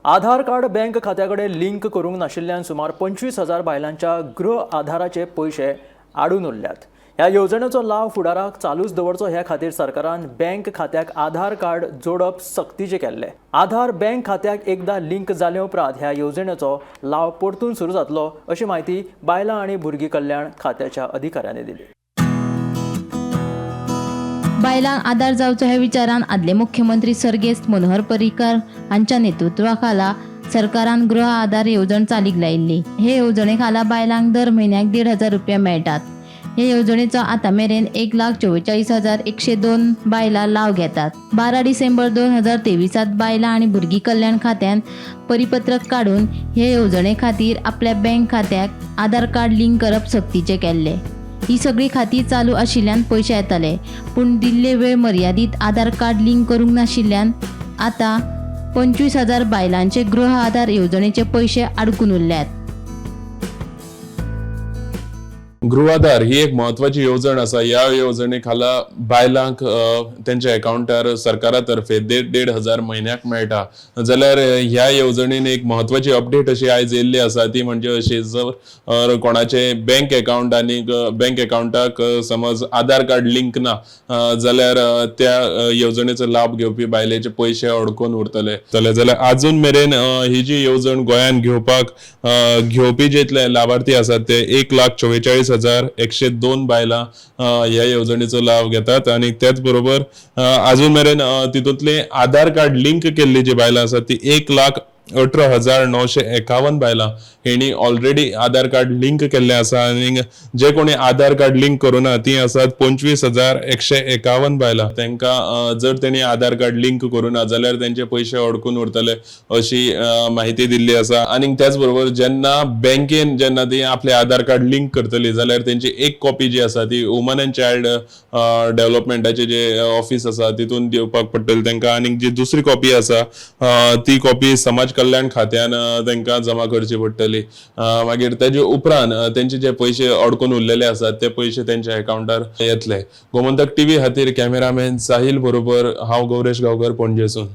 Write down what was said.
आधार card bank खात्या कडेन link करूंक नाशिल्ल्यान सुमार 25,000 बायलांच्या गृह आधाराचे पयशे आडून उरल्यात. ह्या येवजणेचो लाव फुडाराक चालूच दवरचो ह्या खातीर सरकारान बँक खात्याक आधार कार्ड जोडप सक्तीचें केल्लें. आधार बँक खात्याक एकदां लिंक जाले उपरांत ह्या येवजणेचो लाव परतून सुरू जातलो अशी म्हायती बायलां आनी भुरगीं कल्याण खात्याच्या अधिकाऱ्यांनी दिली. बायलांक आदार जावचो ह्या विचारान आदले मुख्यमंत्री सर्गेस्त मनोहर पर्रीकर हांच्या नेतृत्वाखाला सरकारान गृह आधार येवजण चालीक लायिल्ली. हे येवजणे खाला बायलांक दर म्हयन्याक 1,500 रुपया मेळटात. हे येवजणेचो आतां मेरेन 1,44,102 बायलां लाव घेतात. 12 डिसेंबर 2023त बायलां आनी भुरगीं कल्याण खात्यान परिपत्रक काडून हे येवजणे खातीर आपल्या बँक खात्याक आधार कार्ड लिंक करप सक्तीचें केल्लें. ही सगळी खातीं चालू आशिल्ल्यान पयशे येताले, पूण दिल्ले वेळ मर्यादीत आधार कार्ड लिंक करूंक नाशिल्ल्यान आतां 25,000 बायलांचे गृह आधार येवजणेचे पयशे आडकून उरल्यात. गृहाधार ही एक म्हत्वाची येवजण आसा. ह्या येवजणे खाला बायलांक तेंच्या एकावंटार सरकारा तर्फे देड देड हजार म्हयन्याक मेळटा. जाल्यार ह्या येवजणेन एक म्हत्वाची अपडेट अशी आयज येयल्ली आसा, ती म्हणजे अशी, जर कोणाचे बँक एकावंट आनी बँक एकावंटाक समज आधार कार्ड लिंक ना जाल्यार त्या येवजणेचो लाभ घेवपी बायलेचे पयशे अडकून उरतले. जाल्यार आजून मेरेन ही जी येवजण गोंयांत घेवपाक घेवपी जितले लाभार्थी आसात ते 1,44,102 बायलां ह्या येवजणेचो लाभ घेतात. आनी त्याच बरोबर आजून मेरेन तितूंतले आधार कार्ड लिंक केल्ली जी बायलां आसात ती 1,18,951 बायलां हेणी ऑलरेडी आधार कार्ड लिंक केल्लें आसा. आनी जे कोणी आधार कार्ड लिंक करूना ती आसात 25,151 बायलां. तांकां जर तेणी आधार कार्ड लिंक करूना जाल्यार तेंचे पयशे अडकून उरतले अशी म्हायती दिल्ली आसा. आनी त्याच बरोबर जेन्ना बँकेन जेन्ना ती आपलें आधार कार्ड लिंक करतली जाल्यार तेंची एक कॉपी जी आसा ती वुमन एंड चायल्ड डेव्हलपमेंटाचे जे ऑफिस आसा तितून दिवपाक पडटली तांकां. आनी जी दुसरी कॉपी आसा ती कॉपी समाज कल्याण खात्यान तांकां जमा करची पडटली. मागीर तेजे उपरांत तेंचे जे पयशे अडकून उरलेले आसात ते पयशे तेंच्या एकावंटार येतले. गोमंतक टीव्ही खातीर कॅमेरामॅन साहील बरोबर हांव गौरेश गांवकर, पणजेसून.